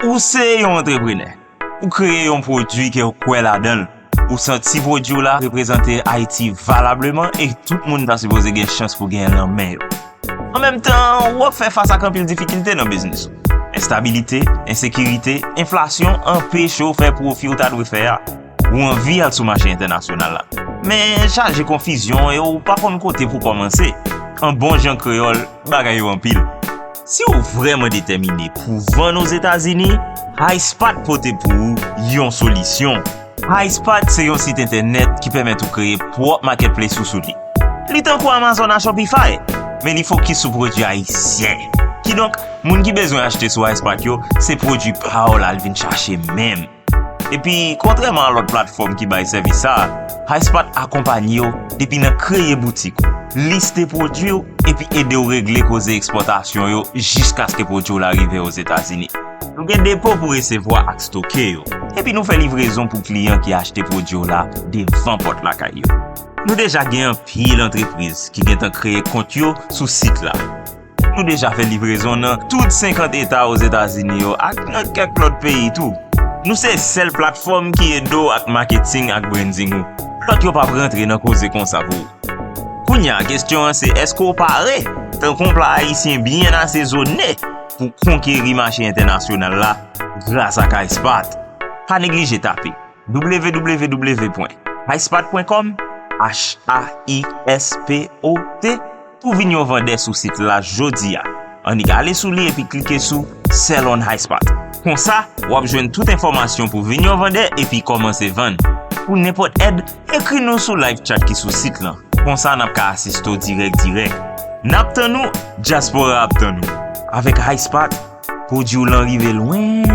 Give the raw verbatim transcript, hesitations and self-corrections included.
Ou se yon antreprenè. Ou kreye yon pwodui ke w kwè ladan l. Ou santi pwodui w la reprezante Ayiti valableman e tout moun ta sipoze gen chans pou genyen l nan men yo. An menm tan, w ap fè fas ak anpil difikilte nan biznis ou. Enstabilite, ensekirite, enflasyon anpeche w fè pwofi w ta dwe fè a. Ou anvi al sou mache entènasyonal la. Men chaje konfizyon e w pa konn kote pou kòmanse. An bon jan kreyòl, bagay yo anpil. Si w vrèman detèmine pou vann Ozetazini, Highspot pote pou ou yon solisyon. Highspot se yon sit entènèt ki pèmèt ou kreye pwòp marketplace ou sou li. Li tankou Amazon ak Shopify, men li fokis sou pwodui ayisyen. Kidonk, moun ki bezwen achte sou Highspot yo, se pwodui pa w la l vin chache menm. Epi, kontrèman a lòt platfòm ki bay sèvis sa a, Highspot akonpanye w depi nan kreye boutik ou, liste pwodui w, epi ede w regle koze ekspòtasyon yo jiskaske pwodui w la rive Ozetazini. Nou gen depo pou resevwa ak stoke yo, epi nou fè livrezon pou kliyan ki achte pwodui w la devan pòt lakay yo. Nou deja gen anpil antrepriz ki gentan kreye kont yo sou sit la. Nou deja fè livrezon nan tout senkant eta Ozetazini yo ak nan kèk lòt peyi tou. Nou se sèl platfòm ki ede w ak maketing ak branding ou. Lòt yo p ap rantre nan koze konsa pou ou. Kounye a, kesyon an se, èske w pare, tankou yon pla ayisyen byen asezone, pou konkeri mache entènasyonal la gras ak Highspot? Pa neglije tape w w w pwen highspot pwen kòm, H A I S P O T, pou vin yon vandè sou sit la jodi a. Annik ale sou li epi klike sou Sell on Highspot. Konsa, w ap jwenn tout enfòmasyon pou vin yon vandè epi kòmanse vann. Pou nenpòt èd, ekri nou sou live chat ki sou sit lan. Konsa, n ap ka asiste w dirèk dirèk. N ap tann ou, dyaspora ap tann ou. Avèk Highspot, pwodui w lan rive lwen